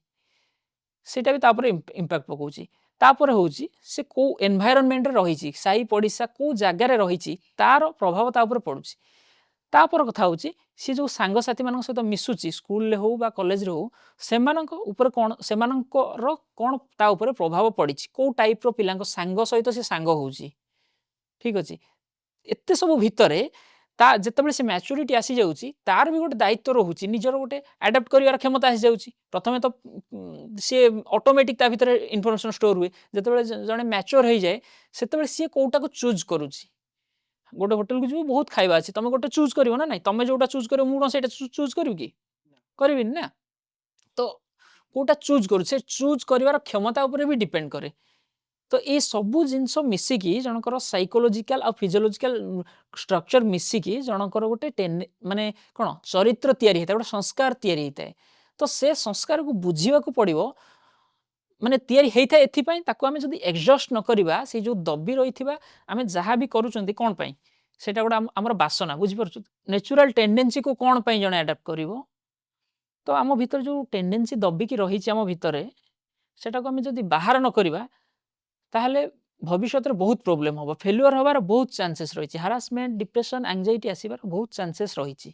A: ସେଇଟା ବି ତାପରେ ଇମ୍ପାକ୍ଟ ପକାଉଛି। ତାପରେ ହେଉଛି ସେ କେଉଁ ଏନଭାଇରନମେଣ୍ଟରେ ରହିଛି, ସାହି ପଡ଼ିଶା କେଉଁ ଜାଗାରେ ରହିଛି, ତାର ପ୍ରଭାବ ତା ଉପରେ ପଡ଼ୁଛି। ତାପର କଥା ହେଉଛି ସେ ଯେଉଁ ସାଙ୍ଗସାଥିମାନଙ୍କ ସହିତ ମିଶୁଛି, ସ୍କୁଲରେ ହଉ ବା କଲେଜରେ ହଉ, ସେମାନଙ୍କ ଉପରେ କ'ଣ, ସେମାନଙ୍କର କ'ଣ ତା ଉପରେ ପ୍ରଭାବ ପଡ଼ିଛି, କେଉଁ ଟାଇପ୍ର ପିଲାଙ୍କ ସାଙ୍ଗ ସହିତ ସେ ସାଙ୍ଗ ହେଉଛି। ଠିକ୍ ଅଛି? ଏତେ ସବୁ ଭିତରେ ତା ଯେତେବେଳେ ସେ ମ୍ୟାଚୁରିଟି ଆସିଯାଉଛି, ତାର ବି ଗୋଟେ ଦାୟିତ୍ୱ ରହୁଛି, ନିଜର ଗୋଟେ ଆଡାପ୍ଟ କରିବାର କ୍ଷମତା ଆସିଯାଉଛି। ପ୍ରଥମେ ତ ସିଏ ଅଟୋମେଟିକ୍ ତା ଭିତରେ ଇନଫର୍ମେସନ୍ ଷ୍ଟୋର୍ ହୁଏ। ଯେତେବେଳେ ଜଣେ ମ୍ୟାଚୁର ହେଇଯାଏ, ସେତେବେଳେ ସିଏ କୋଉଟାକୁ ଚୁଜ୍ କରୁଛି। ଗୋଟେ ହୋଟେଲକୁ ଯିବ, ବହୁତ ଖାଇବା ଅଛି, ତମେ ଗୋଟେ ଚୁଜ୍ କରିବ ନା ନାଇଁ? ତମେ ଯୋଉଟା ଚୁଜ୍ କରିବ, ମୁଁ କଣ ସେଇଟା ଚୁଜ୍ କରିବି କି? କରିବିନି ନା। ତ କୋଉଟା ଚୁଜ୍ କରୁଛି, ସେ ଚୁଜ୍ କରିବାର କ୍ଷମତା ଉପରେ ବି ଡିପେଣ୍ଡ କରେ। ତ ଏ ସବୁ ଜିନିଷ ମିଶିକି, ଜଣଙ୍କର ସାଇକୋଲୋଜିକାଲ ଆଉ ଫିଜିଓଲୋଜିକାଲ ଷ୍ଟ୍ରକ୍ଚର ମିଶିକି ଜଣଙ୍କର ଗୋଟେ ମାନେ କ'ଣ ଚରିତ୍ର ତିଆରି ହେଇଥାଏ, ଗୋଟେ ସଂସ୍କାର ତିଆରି ହେଇଥାଏ। ତ ସେ ସଂସ୍କାରକୁ ବୁଝିବାକୁ ପଡ଼ିବ। ମାନେ ତିଆରି ହେଇଥାଏ ଏଥିପାଇଁ, ତାକୁ ଆମେ ଯଦି ଏକ୍ଜଷ୍ଟ ନ କରିବା, ସେଇ ଯେଉଁ ଦବି ରହିଥିବା, ଆମେ ଯାହା ବି କରୁଛନ୍ତି କ'ଣ ପାଇଁ, ସେଇଟା ଗୋଟେ ଆମର ବାସନା, ବୁଝିପାରୁଛୁ? ନ୍ୟାଚୁରାଲ ଟେଣ୍ଡେନ୍ସିକୁ କ'ଣ ପାଇଁ ଜଣେ ଆଡାପ୍ଟ କରିବ? ତ ଆମ ଭିତରେ ଯେଉଁ ଟେଣ୍ଡେନ୍ସି ଦବିକି ରହିଛି ଆମ ଭିତରେ, ସେଟାକୁ ଆମେ ଯଦି ବାହାର ନ କରିବା, ତାହେଲେ ଭବିଷ୍ୟତରେ ବହୁତ ପ୍ରୋବ୍ଲେମ୍ ହେବ। ଫେଲୁଅର ହେବାର ବହୁତ ଚାନ୍ସେସ୍ ରହିଛି। ହାରାସମେଣ୍ଟ, ଡିପ୍ରେସନ୍, ଆଙ୍ଗଜାଇଟି ଆସିବାର ବହୁତ ଚାନ୍ସେସ୍ ରହିଛି।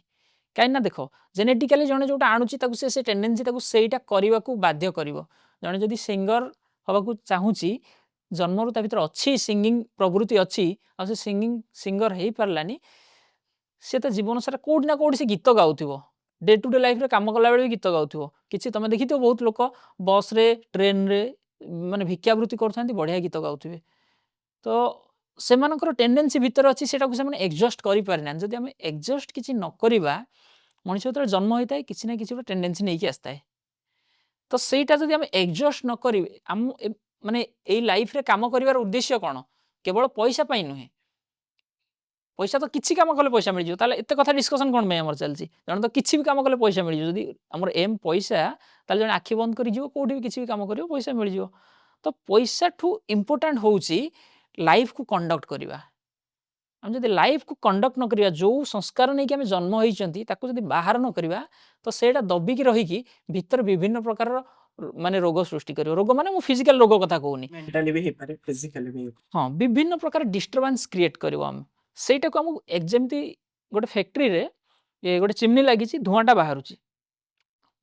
A: କାହିଁକି ନା ଦେଖ, ଜେନେଟିକାଲି ଜଣେ ଯେଉଁଟା ଆଣୁଛି, ତାକୁ ସେ ଟେଣ୍ଡେନ୍ସି ତାକୁ ସେଇଟା କରିବାକୁ ବାଧ୍ୟ କରିବ। ଜଣେ ଯଦି ସିଙ୍ଗର ହେବାକୁ ଚାହୁଁଛି, ଜନ୍ମରୁ ତା ଭିତରେ ଅଛି, ସିଙ୍ଗିଂ ପ୍ରବୃତ୍ତି ଅଛି, ଆଉ ସେ ସିଙ୍ଗର ହେଇପାରିଲାନି, ସେ ତା ଜୀବନ ସାରା କୋଉଠି ନା କୋଉଠି ସେ ଗୀତ ଗାଉଥିବ। ଡେ ଟୁ ଡେ ଲାଇଫରେ କାମ କଲାବେଳେ ବି ଗୀତ ଗାଉଥିବ। କିଛି ତମେ ଦେଖିଥିବ, ବହୁତ ଲୋକ ବସ୍ରେ, ଟ୍ରେନରେ ମାନେ ଭିକ୍ଷାବୃତ୍ତି କରୁଥାନ୍ତି, ବଢ଼ିଆ ଗୀତ ଗାଉଥିବେ। ତ ସେମାନଙ୍କର ଟେଣ୍ଡେନ୍ସି ଭିତରେ ଅଛି, ସେଟାକୁ ସେମାନେ ଏକ୍ଜଷ୍ଟ କରିପାରିନାହାନ୍ତି। ଯଦି ଆମେ ଏକ୍ଜଷ୍ଟ କିଛି ନ କରିବା, ମଣିଷ ଯେତେବେଳେ ଜନ୍ମ ହୋଇଥାଏ, କିଛି ନା କିଛି ଗୋଟେ ଟେଣ୍ଡେନ୍ସି ନେଇକି ଆସିଥାଏ। ତ ସେଇଟା ଯଦି ଆମେ ଏକ୍ଜଷ୍ଟ ନ କରିବେ, ଆମ ମାନେ ଏଇ ଲାଇଫରେ କାମ କରିବାର ଉଦ୍ଦେଶ୍ୟ କ'ଣ? କେବଳ ପଇସା ପାଇଁ ନୁହେଁ। ପଇସା ତ କିଛି କାମ କଲେ ପଇସା ମିଳିଯିବ। ତାହେଲେ ଏତେ କଥା ଡିସ୍କସନ୍ କ'ଣ ପାଇଁ ଆମର ଚାଲିଛି? ଜଣେ ତ କିଛି ବି କାମ କଲେ ପଇସା ମିଳିଯିବ। ଯଦି ଆମର ଏମ୍ ପଇସା, ତାହେଲେ ଜଣେ ଆଖି ବନ୍ଦ କରି ଯିବ, କୋଉଠି ବି କିଛି ବି କାମ କରିବ, ପଇସା ମିଳିଯିବ। ତ ପଇସାଠୁ ଇମ୍ପୋର୍ଟାଣ୍ଟ ହେଉଛି ଲାଇଫକୁ କଣ୍ଡକ୍ଟ କରିବା। ଆମେ ଯଦି ଲାଇଫକୁ କଣ୍ଡକ୍ଟ ନ କରିବା, ଯେଉଁ ସଂସ୍କାର ନେଇକି ଆମେ ଜନ୍ମ ହେଇଛନ୍ତି, ତାକୁ ଯଦି ବାହାର ନ କରିବା, ତ ସେଇଟା ଦବିକି ରହିକି ଭିତରେ ବିଭିନ୍ନ ପ୍ରକାରର ମାନେ ରୋଗ ସୃଷ୍ଟି କରିବ। ରୋଗ ମାନେ ମୁଁ ଫିଜିକାଲ ରୋଗ କଥା କହୁନି।
B: ମେଣ୍ଟାଲି ବି ହେଇପାରେ, ଫିଜିକାଲି ବି ହେଇପାରେ।
A: ହଁ, ବିଭିନ୍ନ ପ୍ରକାର ଡିଷ୍ଟର୍ବାନ୍ସ କ୍ରିଏଟ୍ କରିବ। ଆମେ ସେଇଟାକୁ ଆମକୁ ଯେମିତି ଗୋଟେ ଫ୍ୟାକ୍ଟ୍ରିରେ ଗୋଟେ ଚିମ୍ନି ଲାଗିଛି, ଧୂଆଁଟା ବାହାରୁଛି,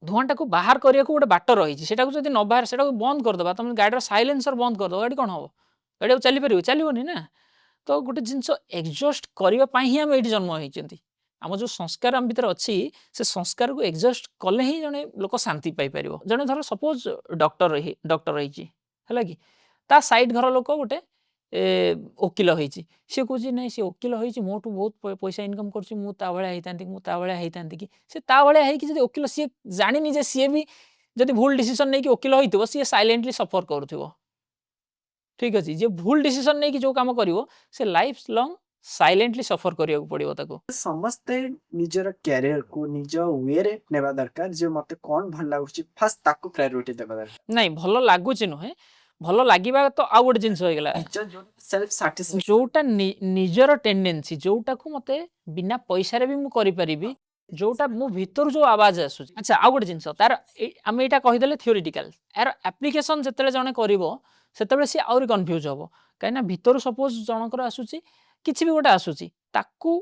A: ଧୂଆଁଟାକୁ ବାହାର କରିବାକୁ ଗୋଟେ ବାଟ ରହିଛି। ସେଟାକୁ ଯଦି ନ ବାହାର, ସେଟାକୁ ବନ୍ଦ କରିଦେବା, ତମେ ଗାଡ଼ିର ସାଇଲେନ୍ସର ବନ୍ଦ କରିଦେବ, ଗାଡ଼ି କ'ଣ ହବ? ଗାଡ଼ି ଆଉ ଚାଲିପାରିବ? ଚାଲିବନି ନା। ତ ଗୋଟେ ଜିନିଷ ଏକ୍ଜଷ୍ଟ କରିବା ପାଇଁ ହିଁ ଆମେ ଏଇଠି ଜନ୍ମ ହେଇଛନ୍ତି। ଆମ ଯେଉଁ ସଂସ୍କାର ଆମ ଭିତରେ ଅଛି, ସେ ସଂସ୍କାରକୁ ଏକ୍ଜଷ୍ଟ କଲେ ହିଁ ଜଣେ ଲୋକ ଶାନ୍ତି ପାଇପାରିବ। ଜଣେ ଧର ସପୋଜ ଡକ୍ଟର ହେଇଛି, ହେଲା କି, ତା ସାଇଡ୍ ଘର ଲୋକ ଗୋଟେ ଓକିଲ ହେଇଛି। ସିଏ କହୁଛି, ନାଇଁ, ସେ ଓକିଲ ହେଇଛି, ମୋଠୁ ବହୁତ ପଇସା ଇନକମ୍ କରୁଛି, ମୁଁ ତା ଭଳିଆ ହେଇଥାନ୍ତି କି, ମୁଁ ତା ଭଳିଆ ହେଇଥାନ୍ତି କି। ସେ ତା ଭଳିଆ ହେଇକି ଯଦି ଓକିଲ, ସିଏ ଜାଣିନି ଯେ ସିଏ ବି ଯଦି ଭୁଲ ଡିସିସନ ନେଇକି ଓକିଲ ହେଇଥିବ, ସିଏ ସାଇଲେଣ୍ଟଲି ସଫର କରୁଥିବ। ଠିକ ଅଛି? ଯିଏ ଭୁଲ ଡିସିସନ ନେଇକି ଯୋଉ କାମ କରିବ, ସେ ଲାଇଫ ଲଙ୍ଗ ସାଇଲେଣ୍ଟଲି ସଫର କରିବାକୁ ପଡିବ ତାକୁ।
B: ସମସ୍ତେ ନିଜର କ୍ୟାରିୟରକୁ ନିଜ ୱେରେ ନେବା ଦରକାର, ଯେ ମତେ କଣ ଭଲ ଲାଗୁଛି, ଫାର୍ଷ୍ଟ ତାକୁ ପ୍ରାୟୋରିଟି ଦେବା ଦରକାର।
A: ନାଇଁ, ଭଲ ଲାଗୁଛି ନୁହେଁ, ଭଲ ଲାଗିବା ତ ଆଉ ଗୋଟେ ଜିନିଷ ହେଇଗଲା।
B: ନିଜ ସେଲ୍ଫ ସାଟିସ୍ଫାକ୍ସନ।
A: ଯୋଉଟା ନିଜର ଟେଣ୍ଡେନ୍ସି, ଯୋଉଟାକୁ ମତେ ବିନା ପଇସାରେ ବି ମୁଁ କରିପାରିବି, ଯୋଉଟା ମୋ ଭିତରୁ ଯୋଉ ଆବାଜ ଆସୁଛି। ଆଚ୍ଛା, ଆଉ ଗୋଟେ ଜିନିଷ ତାର ଆମେ ଏଇଟା କହିଦେଲେ ଥିଓରିଟିକାଲ। ଏହାର ଆପ୍ଲିକେସନ ଯେତେବେଳେ ଜଣେ କରିବ, ସେତେବେଳେ ସିଏ ଆହୁରି କନଫ୍ୟୁଜ ହବ। କାହିଁକିନା ଭିତରୁ ସପୋଜ ଜଣଙ୍କର ଆସୁଛି, କିଛି ବି ଗୋଟେ ଆସୁଛି, ତାକୁ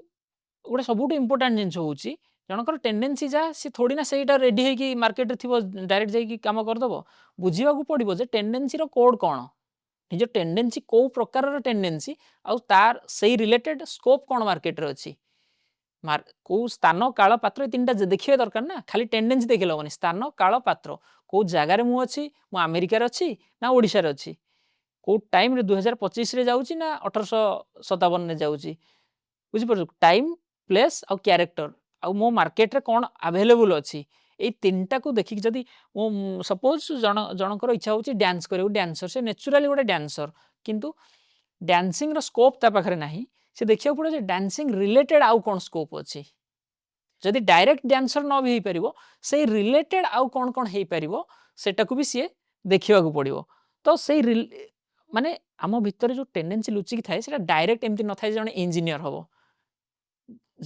A: ଗୋଟେ ସବୁଠୁ ଇମ୍ପୋର୍ଟାଣ୍ଟ ଜିନିଷ ହେଉଛି, ଜଣଙ୍କର ଟେଣ୍ଡେନ୍ସି ଯାହା, ସେ ଥୋଡ଼ି ନା ସେଇଟା ରେଡି ହେଇକି ମାର୍କେଟରେ ଥିବ, ଡାଇରେକ୍ଟ ଯାଇକି କାମ କରିଦେବ। ବୁଝିବାକୁ ପଡ଼ିବ ଯେ ଟେଣ୍ଡେନ୍ସିର କୋଡ୍ କ'ଣ, ନିଜ ଟେଣ୍ଡେନ୍ସି କୋଉ ପ୍ରକାରର ଟେଣ୍ଡେନ୍ସି, ଆଉ ତାର ସେଇ ରିଲେଟେଡ୍ ସ୍କୋପ୍ କ'ଣ ମାର୍କେଟରେ ଅଛି। କୋଉ ସ୍ଥାନ, କାଳ, ପାତ୍ର, ଏ ତିନିଟା ଦେଖିବା ଦରକାର ନା। ଖାଲି ଟେଣ୍ଡେନ୍ସି ଦେଖିଲେ ହବନି। ସ୍ଥାନ, କାଳ, ପାତ୍ର, କୋଉ ଜାଗାରେ ମୁଁ ଅଛି, ମୁଁ ଆମେରିକାରେ ଅଛି ନା ଓଡ଼ିଶାରେ ଅଛି, କୋଉ ଟାଇମ୍ରେ, 2025ରେ ଯାଉଛି ନା 1857ରେ ଯାଉଛି, ବୁଝିପାରୁଛୁ? ଟାଇମ୍, ପ୍ଲେସ୍ ଆଉ କ୍ୟାରେକ୍ଟର, ଆଉ ମୋ ମାର୍କେଟରେ କ'ଣ ଆଭେଲେବୁଲ୍ ଅଛି, ଏଇ ତିନିଟାକୁ ଦେଖିକି ଯଦି ମୁଁ ସପୋଜ ଜଣଙ୍କର ଇଚ୍ଛା ହେଉଛି ଡ୍ୟାନ୍ସ କରିବାକୁ, ଡ୍ୟାନ୍ସର, ସେ ନ୍ୟାଚୁରାଲି ଗୋଟେ ଡ୍ୟାନ୍ସର, କିନ୍ତୁ ଡ୍ୟାନ୍ସିଂର ସ୍କୋପ୍ ତା ପାଖରେ ନାହିଁ। ସେ ଦେଖିବାକୁ ପଡ଼ିବ ଯେ ଡ୍ୟାନ୍ସିଂ ରିଲେଟେଡ୍ ଆଉ କ'ଣ ସ୍କୋପ୍ ଅଛି। ଯଦି ଡାଇରେକ୍ଟ ଡ୍ୟାନ୍ସର ନ ବି ହେଇପାରିବ, ସେଇ ରିଲେଟେଡ୍ ଆଉ କ'ଣ କ'ଣ ହେଇପାରିବ, ସେଟାକୁ ବି ସିଏ ଦେଖିବାକୁ ପଡ଼ିବ। ତ ସେଇ ମାନେ ଆମ ଭିତରେ ଯେଉଁ ଟେଣ୍ଡେନ୍ସି ଲୁଚିକି ଥାଏ, ସେଟା ଡାଇରେକ୍ଟ ଏମିତି ନଥାଏ ଯେ ଜଣେ ଇଞ୍ଜିନିୟର ହବ।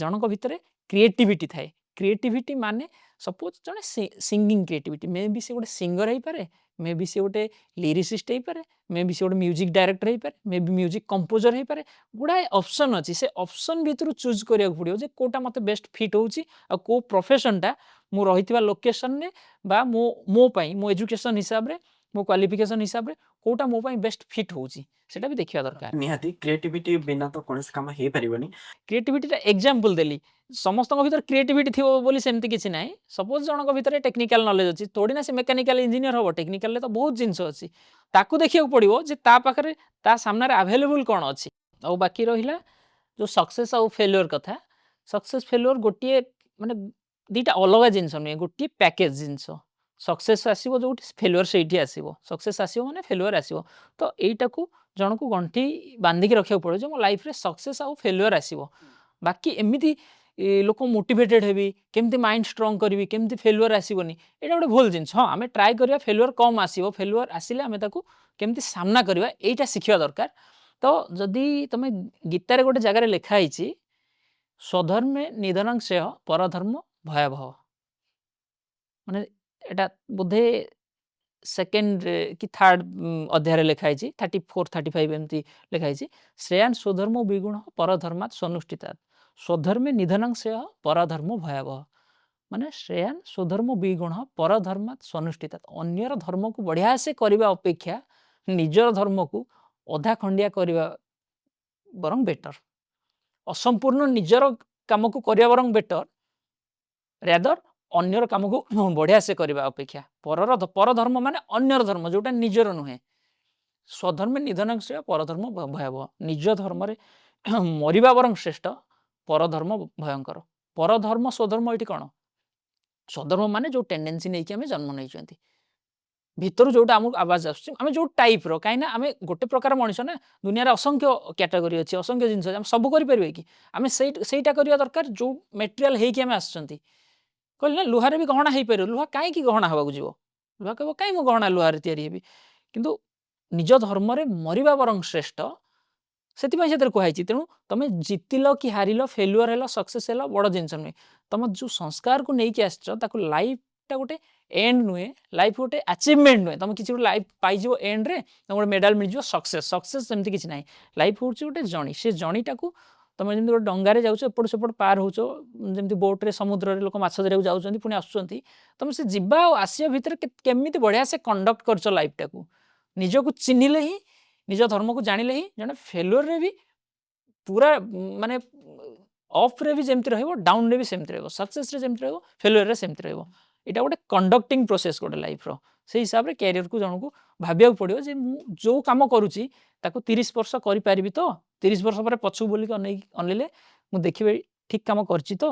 A: ଜଣଙ୍କ ଭିତରେ କ୍ରିଏଟିଭିଟି ଥାଏ। କ୍ରିଏଟିଭିଟି ମାନେ ସପୋଜ ଜଣେ ସିଙ୍ଗିଂ କ୍ରିଏଟିଭିଟି, ମେ ବି ସେ ଗୋଟେ ସିଙ୍ଗର ହେଇପାରେ, ମେ ବି ସେ ଗୋଟେ ଲିରିସିଷ୍ଟ ହେଇପାରେ, ମେ ବି ସେ ଗୋଟେ ମ୍ୟୁଜିକ୍ ଡାଇରେକ୍ଟର ହେଇପାରେ, ମେ ବି ମ୍ୟୁଜିକ୍ କମ୍ପୋଜର ହେଇପାରେ। ଗୁଡ଼ାଏ ଅପସନ୍ ଅଛି। ସେ ଅପସନ୍ ଭିତରୁ ଚୁଜ୍ କରିବାକୁ ପଡ଼ିବ ଯେ କେଉଁଟା ମୋତେ ବେଷ୍ଟ ଫିଟ୍ ହେଉଛି ଆଉ କେଉଁ ପ୍ରଫେସନଟା ମୁଁ ରହିଥିବା ଲୋକେସନରେ ବା ମୋ ମୋ ପାଇଁ, ମୋ ଏଜୁକେସନ୍ ହିସାବରେ, ମୋ କ୍ୱାଲିଫିକେସନ୍ ହିସାବରେ କେଉଁଟା ମୋ ପାଇଁ ବେଷ୍ଟ ଫିଟ୍ ହେଉଛି, ସେଇଟା ବି ଦେଖିବା ଦରକାର।
B: ନିହାତି, କ୍ରିଏଟିଭିଟି ବିନା ତ କୌଣସି କାମ ହେଇପାରିବନି।
A: କ୍ରିଏଟିଭିଟିଟା ଏକ୍ଜାମ୍ପଲ୍ ଦେଲି। ସମସ୍ତଙ୍କ ଭିତରେ କ୍ରିଏଟିଭିଟି ଥିବ ବୋଲି ସେମିତି କିଛି ନାହିଁ। ସପୋଜ ଜଣଙ୍କ ଭିତରେ ଟେକ୍ନିକାଲ ନଲେଜ ଅଛି, ଥୋଡ଼ି ନା ସେ ମେକାନିକାଲ ଇଞ୍ଜିନିୟର ହବ। ଟେକ୍ନିକାଲରେ ତ ବହୁତ ଜିନିଷ ଅଛି। ତାକୁ ଦେଖିବାକୁ ପଡ଼ିବ ଯେ ତା ପାଖରେ, ତା ସାମ୍ନାରେ ଆଭେଲେବୁଲ୍ କ'ଣ ଅଛି। ଆଉ ବାକି ରହିଲା ଯେଉଁ ସକ୍ସେସ୍ ଆଉ ଫେଲୁଅର କଥା, ସକ୍ସେସ୍ ଫେଲୁଅର ଗୋଟିଏ ମାନେ ଦୁଇଟା ଅଲଗା ଜିନିଷ ନୁହେଁ, ଗୋଟିଏ ପ୍ୟାକେଜ ଜିନିଷ। ସକ୍ସେସ୍ ଆସିବ ଯେଉଁଠି, ଫେଲୁଅର ସେଇଠି ଆସିବ। ସକ୍ସେସ୍ ଆସିବ ମାନେ ଫେଲୁଅର ଆସିବ। ତ ଏଇଟାକୁ ଜଣକୁ ଗଣ୍ଠି ବାନ୍ଧିକି ରଖିବାକୁ ପଡ଼ିବ ଯେ ମୋ ଲାଇଫରେ ସକ୍ସେସ୍ ଆଉ ଫେଲୁଅର ଆସିବ। ବାକି ଏମିତି ଲୋକ ମୋଟିଭେଟେଡ୍ ହେବି, କେମିତି ମାଇଣ୍ଡ ଷ୍ଟ୍ରଙ୍ଗ କରିବି, କେମିତି ଫେଲୁଅର ଆସିବନି, ଏଇଟା ଗୋଟେ ଭୁଲ ଜିନିଷ। ହଁ, ଆମେ ଟ୍ରାଏ କରିବା ଫେଲୁଅର କମ୍ ଆସିବ। ଫେଲୁଅର ଆସିଲେ ଆମେ ତାକୁ କେମିତି ସାମ୍ନା କରିବା, ଏଇଟା ଶିଖିବା ଦରକାର। ତ ଯଦି ତମେ ଗୀତାରେ ଗୋଟେ ଜାଗାରେ ଲେଖା ହେଇଛି, "ସ୍ୱଧର୍ମେ ନିଧନଂ ଶ୍ରେୟଃ ପରଧର୍ମ ଭୟାବହ"। ମାନେ ଏଇଟା ବୋଧେ ସେକେଣ୍ଡ କି ଥାର୍ଡ ଅଧ୍ୟାୟରେ ଲେଖା ହେଇଛି, 34, 35 ଏମିତି ଲେଖା ହେଇଛି। "ଶ୍ରେୟାନ୍ ସ୍ୱଧର୍ମ ଦ୍ୱିଗୁଣ ପରଧର୍ମାତ୍ ସ୍ୱନୁଷ୍ଠିତାତ୍"। ସ୍ୱଧର୍ମେ ନିଧନଂ ଶ୍ରେୟଃ ପରଧର୍ମ ଭୟାବହ। ମାନେ ଶ୍ରେୟାନ୍ ସ୍ୱଧର୍ମ ଦ୍ୱିଗୁଣ ପରଧର୍ମାତ୍ ସ୍ୱନୁଷ୍ଠିତାତ୍। ଅନ୍ୟର ଧର୍ମକୁ ବଢ଼ିଆ ସେ କରିବା ଅପେକ୍ଷା ନିଜର ଧର୍ମକୁ ଅଧା ଖଣ୍ଡିଆ କରିବା ବରଂ ବେଟର। ଅସମ୍ପୂର୍ଣ୍ଣ ନିଜର କାମକୁ କରିବା ବରଂ ବେଟର, ରାଦର ଅନ୍ୟର କାମକୁ ବଢ଼ିଆ ସେ କରିବା ଅପେକ୍ଷା। ପର ଧର୍ମ ମାନେ ଅନ୍ୟର ଧର୍ମ, ଯୋଉଟା ନିଜର ନୁହେଁ। ସ୍ୱଧର୍ମେ ନିଧନଂ ଶ୍ରେୟଃ ପରଧର୍ମ ଭୟାବହ। ନିଜ ଧର୍ମରେ ମରିବା ବରଂ ଶ୍ରେଷ୍ଠ, ପରଧର୍ମ ଭୟଙ୍କର। ପରଧର୍ମ, ସ୍ୱଧର୍ମ ଏଇଠି କ'ଣ? ସ୍ୱଧର୍ମ ମାନେ ଯୋଉ ଟେଣ୍ଡେନ୍ସି ନେଇକି ଆମେ ଜନ୍ମ ନେଇଛନ୍ତି, ଭିତରୁ ଯୋଉଟା ଆମକୁ ଆବାଜ ଆସୁଛି, ଆମେ ଯୋଉ ଟାଇପ୍ର। କାହିଁକିନା ଆମେ ଗୋଟେ ପ୍ରକାର ମଣିଷ ନା, ଦୁନିଆରେ ଅସଂଖ୍ୟ କ୍ୟାଟାଗୋରୀ ଅଛି, ଅସଂଖ୍ୟ ଜିନିଷ ଅଛି। ଆମେ ସବୁ କରିପାରିବେ କି? ଆମେ ସେଇଟା କରିବା ଦରକାର ଯୋଉ ମେଟେରିଆଲ ହେଇକି ଆମେ ଆସିଛନ୍ତି। କହିଲେ ନା, ଲୁହାରେ ବି ଗହଣା ହେଇପାରିବ। ଲୁହା କାହିଁକି ଗହଣା ହେବାକୁ ଯିବ? ଲୁହା କହିବ, କାହିଁ ମୁଁ ଗହଣା ଲୁହାରେ ତିଆରି ହେବି? କିନ୍ତୁ ନିଜ ଧର୍ମରେ ମରିବା ବରଂ ଶ୍ରେଷ୍ଠ, ସେଥିପାଇଁ ସେଥିରେ କୁହାହେଇଛି। ତେଣୁ ତମେ ଜିତିଲ କି ହାରିଲ, ଫେଲୁଅର ହେଲ, ସକ୍ସେସ୍ ହେଲ, ବଡ଼ ଜିନିଷ ନୁହେଁ। ତମ ଯୋଉ ସଂସ୍କାରକୁ ନେଇକି ଆସିଛ ତାକୁ, ଲାଇଫଟା ଗୋଟେ ଏଣ୍ଡ ନୁହେଁ, ଲାଇଫ ଗୋଟେ ଆଚିଭମେଣ୍ଟ ନୁହେଁ। ତମେ କିଛି ଗୋଟେ ଲାଇଫ ପାଇଯିବ, ଏଣ୍ଡରେ ତମକୁ ଗୋଟେ ମେଡାଲ ମିଳିଯିବ, ସକ୍ସେସ୍, ସକ୍ସେସ୍ ସେମିତି କିଛି ନାହିଁ। ଲାଇଫ ହେଉଛି ଗୋଟେ ଜର୍ଣ୍ଣି। ସେ ଜର୍ଣ୍ଣିଟାକୁ ତମେ ଯେମିତି ଗୋଟେ ଡଙ୍ଗାରେ ଯାଉଛ, ଏପଟ ସେପଟ ପାର ହେଉଛ, ଯେମିତି ବୋଟରେ ସମୁଦ୍ରରେ ଲୋକ ମାଛ ଧରିବାକୁ ଯାଉଛନ୍ତି, ପୁଣି ଆସୁଛନ୍ତି, ତମେ ସେ ଯିବା ଆଉ ଆସିବା ଭିତରେ କେମିତି ବଢ଼ିଆ ସେ କଣ୍ଡକ୍ଟ କରୁଛ ଲାଇଫଟାକୁ, ନିଜକୁ ଚିହ୍ନିଲେ ହିଁ, ନିଜ ଧର୍ମକୁ ଜାଣିଲେ ହିଁ ଜଣେ ଫେଲୁଅରରେ ବି ପୁରା ମାନେ ଅପ୍ରେ ବି ଯେମିତି ରହିବ, ଡାଉନରେ ବି ସେମିତି ରହିବ, ସକ୍ସେସରେ ଯେମିତି ରହିବ, ଫେଲୁଅରରେ ସେମିତି ରହିବ। ଏଇଟା ଗୋଟେ କଣ୍ଡକ୍ଟିଂ ପ୍ରୋସେସ୍ ଗୋଟେ ଲାଇଫର। ସେଇ ହିସାବରେ କ୍ୟାରିୟରକୁ ଜଣକୁ ଭାବିବାକୁ ପଡ଼ିବ ଯେ ମୁଁ ଯୋଉ କାମ କରୁଛି ତାକୁ 30 ବର୍ଷ କରିପାରିବି ତ? 30 ବର୍ଷ ପରେ ପଛକୁ ବୋଲିକି ଅନେଇଲେ ମୁଁ ଦେଖିବି ଠିକ୍ କାମ କରିଛି ତ?